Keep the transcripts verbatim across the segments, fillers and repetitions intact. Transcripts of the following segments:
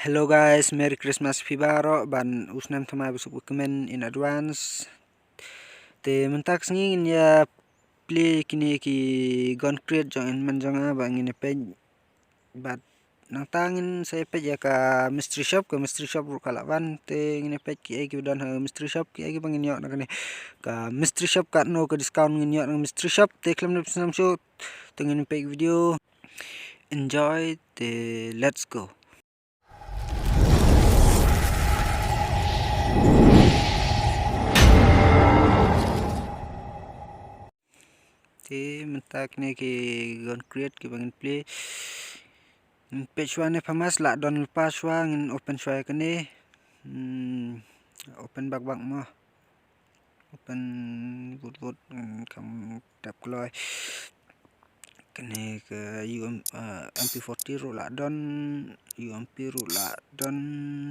Hello guys, Merry Christmas phi baroh, ban u snem thymmai ba suk ba kmen in advance. Te mynta ka sngi ngin ïa play kine ki gun crate jong in man jong nga ba ngin ïa peit. Bad nangta ngin sa ïa peit ïa ka mystery shop, ka mystery shop ruh ka la wan, te ngin ïa peit kiei kiba don ha mystery shop, kiei kiba ngin ïoh na kane ka mystery shop, katno ka discount ngin ïoh na mystery shop. Te khlem da pynslem shuh, te ngin ïa peit video. Enjoy, te let's go. Te mynta kine ki gun crate kiba ngin play. Ngin peit shuwa ne Famas, la don lypa shuwa, ngin open shuwa ïa kane. Hmm, open bak bak mo. Open vote vote, hmm, kam dap kloi. Kane ka U M, eh, M P forty ruh la don, U M P ruh la don,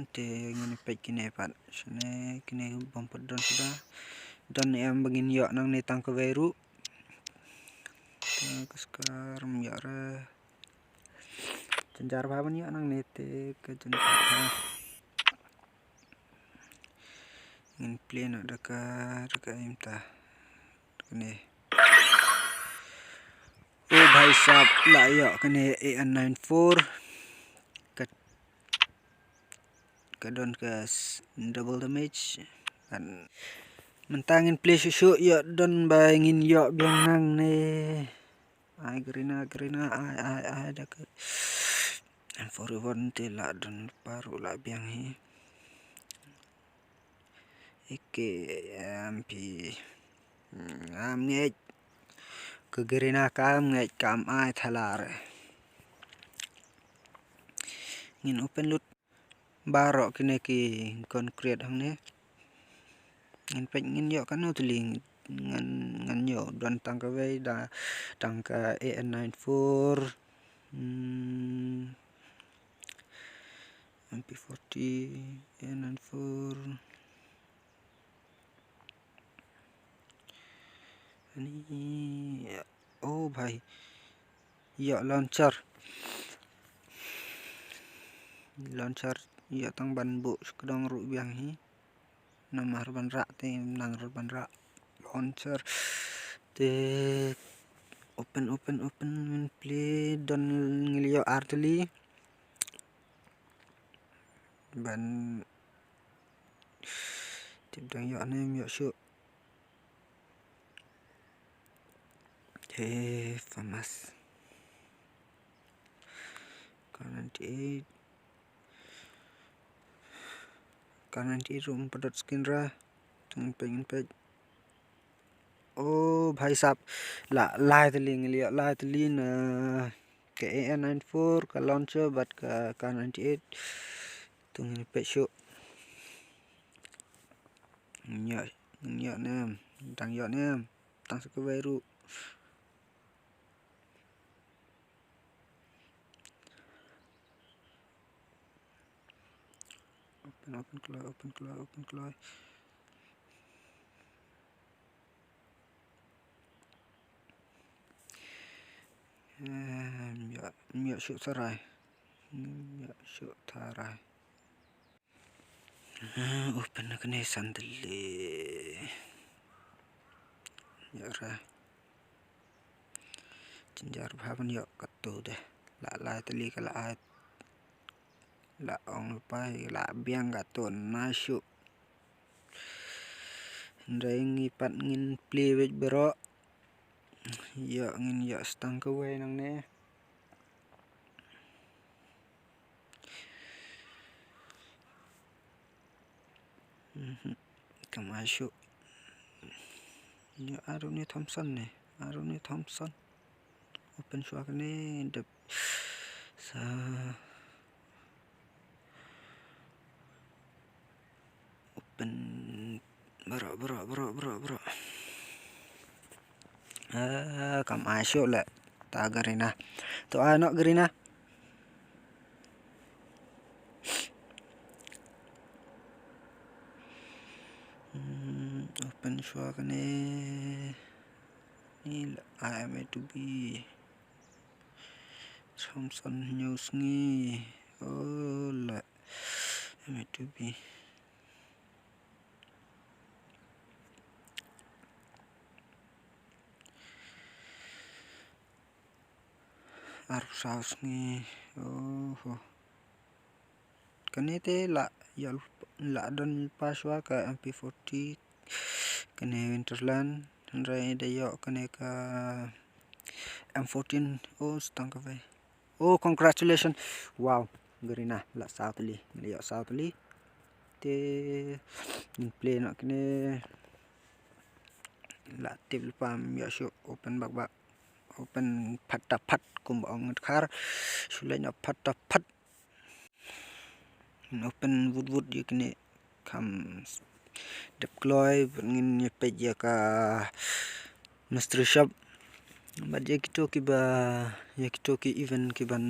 te ngin peit kine pat. Shane kine bym pat don suda. Don em ba ngin ïoh nangne tang kawei ruh. Te ka skar ym ïoh re. Jynjar bha ban ïoh nangne te ka jynjar bha. Ngin play noh da ka, da ka im ta. Kane. Oh bhai sahab, la ïoh kane A N nine four. Ka, ka don ka s-, double damage. Kan mynta ngin play shuh shuh, ïoh don ba ngin ïoh biang nangne. Ai Garena, Garena, ai, ai, ai, da ka M four eleven te la don lypa ruh la biang hi. Eke M P. Hmm, ngam ngeit. Ka Garena kam ngeit, kam ai thala re. Ngin open loot baroh kine ki gun crate hangne. Ngin peit ngin ïoh kano tylli, ngan, ngan ïoh don tang kawei da, tang ka A N nine four, hmm, M P forty, A N nine four. Ani, oh bhai. Ïoh launcher. Launcher ïoh tang ban buh sha ka dong ruh biang hi. Namar ban rah te, nang ruh ban rah. Launcher. Te open, open, open, ngin play, don, ngin ïoh ar tylli. Ban tip dang ïoh ne em ïoh shuh. Te Famas. Kar ninety-eight. Kar ninety-eight ruh ym pat dot skin ra. Te ngin peit, ngin peit. Oh bhai sahab. La lai tylli, ngi la ïoh lai tylli na ka A N nine four, ka launcher bad ka Kar ninety-eight. Te ngin peit shuh. Ngin ïoh, ngin ïoh ne em, dang ïoh ne em, tang sa kawei ruh. Open, open, close, open, close, open, close. Eh, ym ïoh, ym ïoh shuh tharai. Ym ïoh shuh tharai. Ah, open na kane san tylli. Ïoh re. Jynjar bha ban ïoh katto de. La lai tylli ka la ai. La ong lypa la biang katto na shuh. Hynrei ngi pat ngin play weit baroh. Ïoh ngin ïoh stang kawei nangne. Mhm. Kam ai shuh. Ïoh ar une Thompson ne. Ar une Thompson. Open shuwa kane dep sa open baroh, baroh, baroh, baroh, baroh. Ah, kam ai shuh leh. Ta Garena. To ai noh Garena. Hmm, open shuwa kane. Ni la I M A to be. Thompson hynñiew sngi. Oh, la. Maybe. Arphew saw sngi. Oho. Kane te la ïoh, la don lypa shuwa ka M P forty. Kane Winterland. Hynrei da ïoh kane ka M fourteen. Oh, stang kawei. Oh, congratulations. Wow. Garina la saw tylli. La ïoh saw tylli. Te ngin play noh kane. La tip lypa ym ïoh shuh, open bak bak. Open phataphot kumba ong nga dkhar. Shu leit noh phataphot. Ngin open wut wut ïa kine, kham dep kloi bad ngin ïa peit ïa ka mystery shop. Bad ïa kito kiba, ïa kito ki event kiban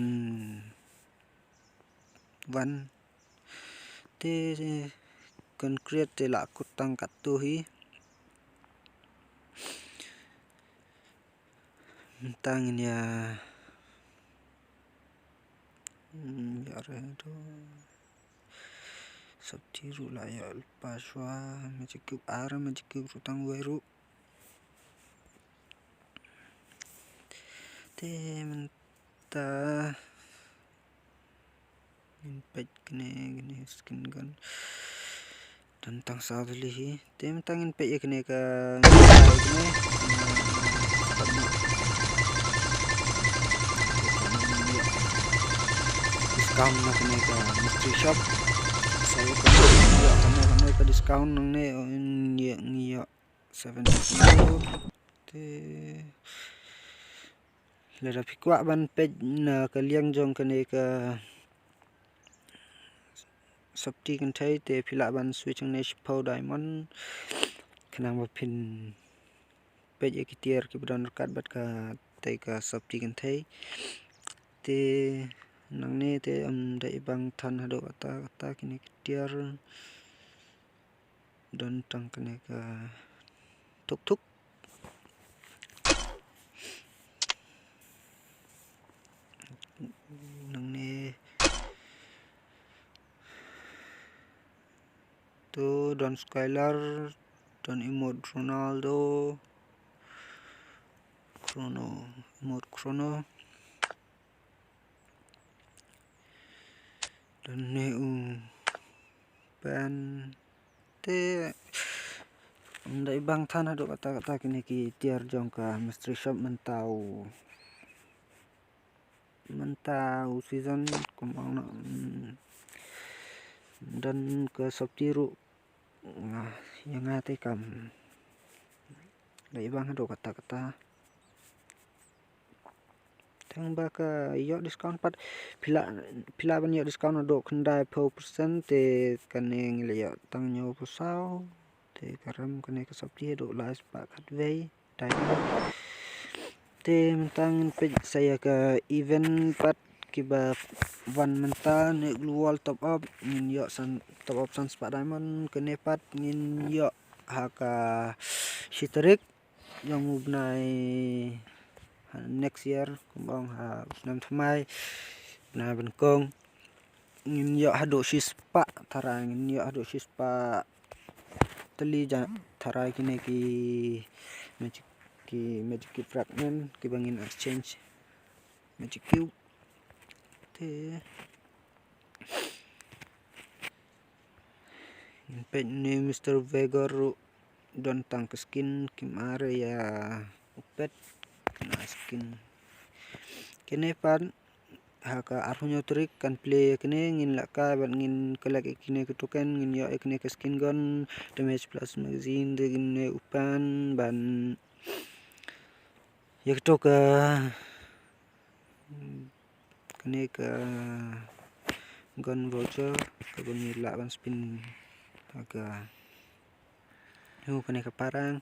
wan. Te kan create te la kut tang katto hi. Mynta ngin ïa, hmm, ïa re to. Sopti ruh la ïoh lypa shuwa, Magic Cube ar, Magic Cube ruh tang wei ruh. Te mynta ngin peit kane, kane skin gun. Don tang saw tylli hi. Te mynta ngin peit ïa kane ka, kane. Discount na kane ka mystery shop. Sa ïa ka, ïa kane, kane ka discount nangne, oh, ngi ïoh, ngi ïoh seventy-four. Te lada phi kwah ban peit na ka liang jong kane ka sopti kynthei te phi lah ban switch hangne shiphew diamond. Khnang ba phin peit ïa ki tiar kiba don ryngkat bad katei ka sopti kynthei. Te nangne te ym dei bang than haduh katta katta kine ki tiar. Don tang kane ka thuk thuk. Nangne to don Skylar, don emote Ronaldo, Chrono, emote Chrono. Don ne u pen te ym dei bang than haduh katta katta kine ki tiar jong ka mystery shop mynta u, mynta u season kum ong noh, mm, don ka sopti ruh. Nga, ïa nga te kam dei bang haduh katta katta. Tang ba ka ïoh discount pat, phi lah, phi lah ban ïoh discount haduh khyndaiphew percent te kane ngi la ïoh tang hynñiewphew saw. Te ka rem kane ka sopti haduh lai spah khatwei. Te mynta ngin peit sa ïa ka event pat kiba wan mynta ne Gloo Wall top up, ngin ïoh san, top up san spah diamond. Kane pat ngin ïoh ha ka shi tarik jong u bnai, ha next year kumba ong ha u snem thymmai, bnai ba nyngkong. Ngin ïoh haduh shispah tharai, ngin ïoh haduh shispah tylli ja tharai kine ki magic, ki magic cube fragment kiba ngin exchange magic cube. Te ngin peit ne Mister Vega ruh don tang ka skin, kim ar ïa u pet kane skin. Kine pat ha ka arphew hynñiew tarik kan play ïa kine, ngin lehkai bad ngin collect ïa kine ki token, ngin ïoh ïa kine ka skin gun, damage plus magazine, te kine u pen ban ïa kito ka, kane ka gun voucher kaba ngi lah ban spin ha ka Ïoh kane ka parang,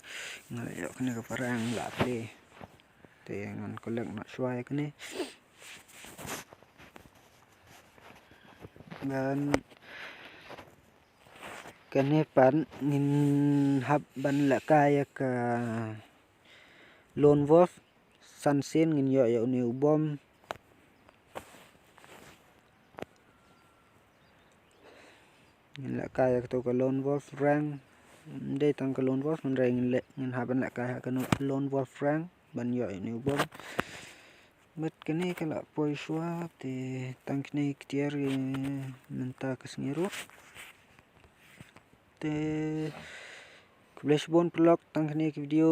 nga la ïoh kane ka parang la play. Te ngan collect noh shuwa ïa kane. Ngan kane pat ngin hap ban lehkai ïa ka lone wolf. San sien ngin ïoh ïa une u bom. Ngin lehkai ïa kato ka lone wolf rank. Ym dei tang ka lone wolf, hynrei ngin leh, ngin hap ban lehkai ha ka lone wolf rank ban ïoh ïa une u bom. Bad kane ka la poi shuwa, te tang kine ki tiar, eh, mynta ka sngi ruh. Te khublei shibun paralok, tang kine ki video,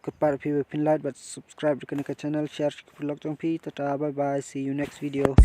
kyrpad ïa phi ba phin like bad subscribe ïa kane ka channel, share sha ki paralok jong phi. Tata, bye bye, see you next video.